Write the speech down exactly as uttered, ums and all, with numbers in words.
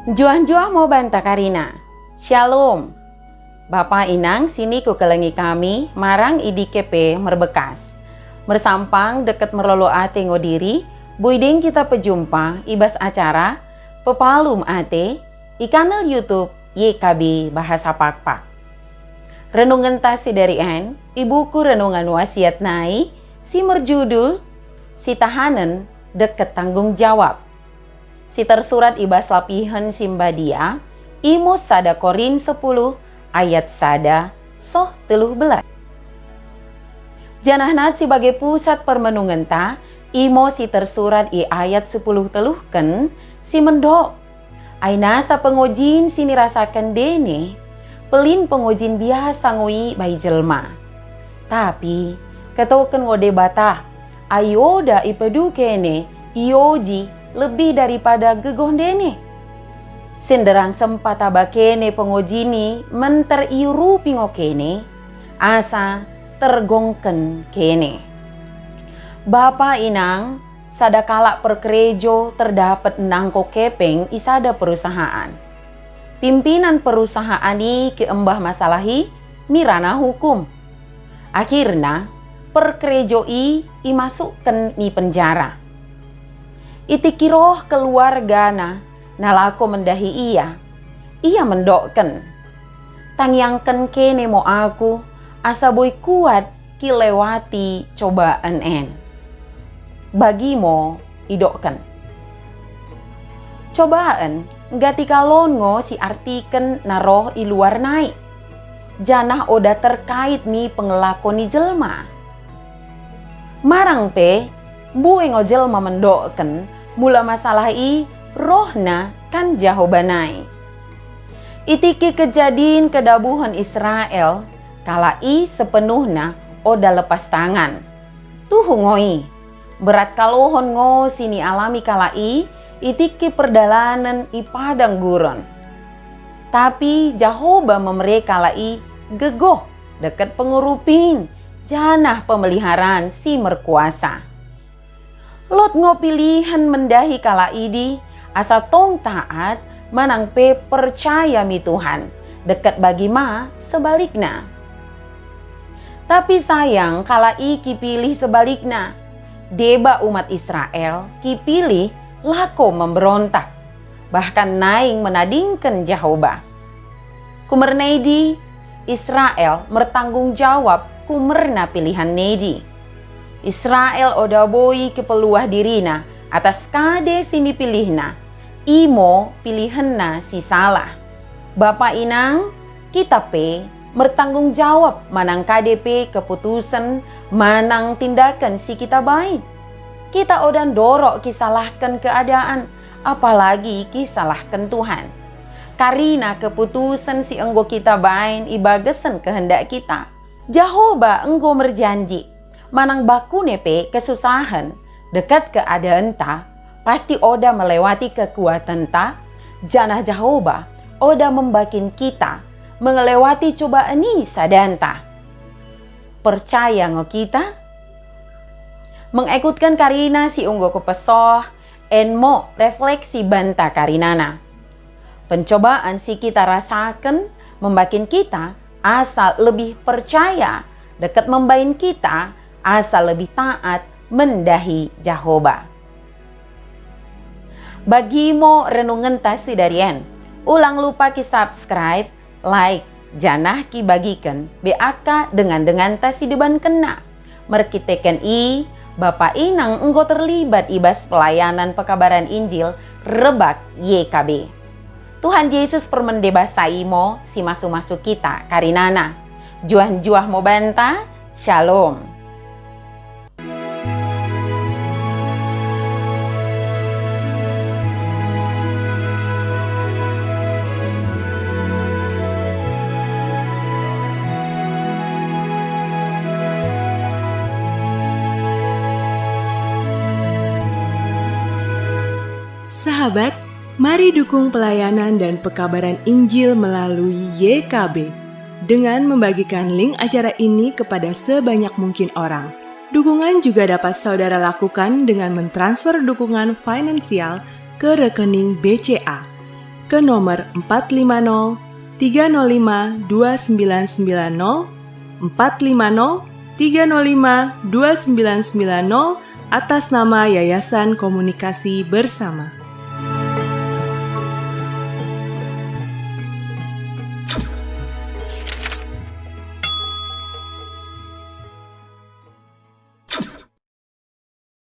Njuah-njuah mo banta karina. Shalom. Bapa inang sini kukelengi kami marang idike pe merbekas. Mersampang deket merlolo ate ngo diri, buiding kita pejumpa i bas acara Pepalum Ate i kanal YouTube Y K B Bahasa Pakpak. Renungenta si darian i buku Renungan Wasiat nai si merjudul Sitahanen Deket Tanggung Jawab. Si tersurat i bas lapihen si mbadia, imo sada Korin sepuluh ayat sada soh teluh belas. Janah nat si bage pusat permenungenta, imo si tersurat i ayat sepuluh teluhken si mendok. Ai nasa pengojin si nirasaken ndene, pelin pengojin biasa ngo ibai jelma. Tapi, ketoken ngo Debata, ai oda ipedu kene, ioji lebih daripada gegoh ndene. Senderang sempat taba kene pengojini menter iurupi ngo kene, asa tergongken kene. Bapa inang, sada kalak perkerejo terdapet nangko kepeng i sada perusahaan. Pimpinan perusahaan i keembah masalahi mi ranah hukum. Akhirna, perkerejo i imasukken mi penjara. Itiki roh keluargana, nalako mendahi ia. Ia mendokken, "Tangiangken kene mo aku, asa boi kuat kilewati cobaen en." Bagi mo idokken. Cobaen, nggati kalon ngo si artiken na roh i luar nai, janah oda terkait mi pengelako ni jelma. Marang pe, mbue ngo jelma mendokken mula masalah i rohna kan Jehoba nai. Itiki kejadin kedabuhen Israel, kalak i sepenuhna oda lepas tangan. Tuhu ngo i, berat kalohon ngo si nialami kalak i itiki perdalanen i padang gurun. Tapi Jehoba memere kalak i gegoh deket pengurupin janah pemeliharan si merkuasa. Lot ngo pilihen mendahi kalak idi asa tong taat manang pe percaya mi Tuhan, deket bagi ma sebalikna. Tapi sayang kalak i kipilih sebalikna. Deba umat Israel kipilih lako memberontak, bahkan naing menadingken Jehoba. Kumerna idi, Israel mertanggung jawab kumerna pilihen nedi. Israel oda boi kepeluah dirina atas kade si nipilihna, imo pilihenna si salah. Bapa inang, kita pe mertanggung jawab manang kade pe keputusen manang tindaken si kita bai. Kita oda ndorok kisalahken keadaan, apalagi kisalahken Tuhan. Karina keputusen si enggo kita bain i bagesen kehendak kita. Jehoba enggo merjanji, manang bakune pe kesusahen, deket keadaenta, pasti oda melewati kekuatenta, janah Jehoba oda membakin kita mengelewati cobaan i sadanta. Percaya ngo kita? Mengekutken karina si enggo kupesoh, en mo refleksi banta karinana. Pencobaan si kita rasaken membakin kita asa lebih percaya, deket membain kita asa lebih taat mendahi Jehoba. Bagimo renungenta sidarien. Ulang lupa ki-subscribe, like, janah kibagiken B A K dengan-denganta si debankenna. Merkiteken i, Bapa inang enggo terlibat i bas pelayanan pekabaran Injil rebak Y K B. Tuhan Yesus permende basa imo si masu-masu kita karinana. Juah-juah mo banta. Shalom. Sahabat, mari dukung pelayanan dan pekabaran Injil melalui Y K B dengan membagikan link acara ini kepada sebanyak mungkin orang. Dukungan juga dapat saudara lakukan dengan mentransfer dukungan finansial ke rekening B C A. ke nomor empat lima nol tiga nol lima dua sembilan sembilan nol, empat lima nol tiga nol lima dua sembilan sembilan nol, atas nama Yayasan Komunikasi Bersama.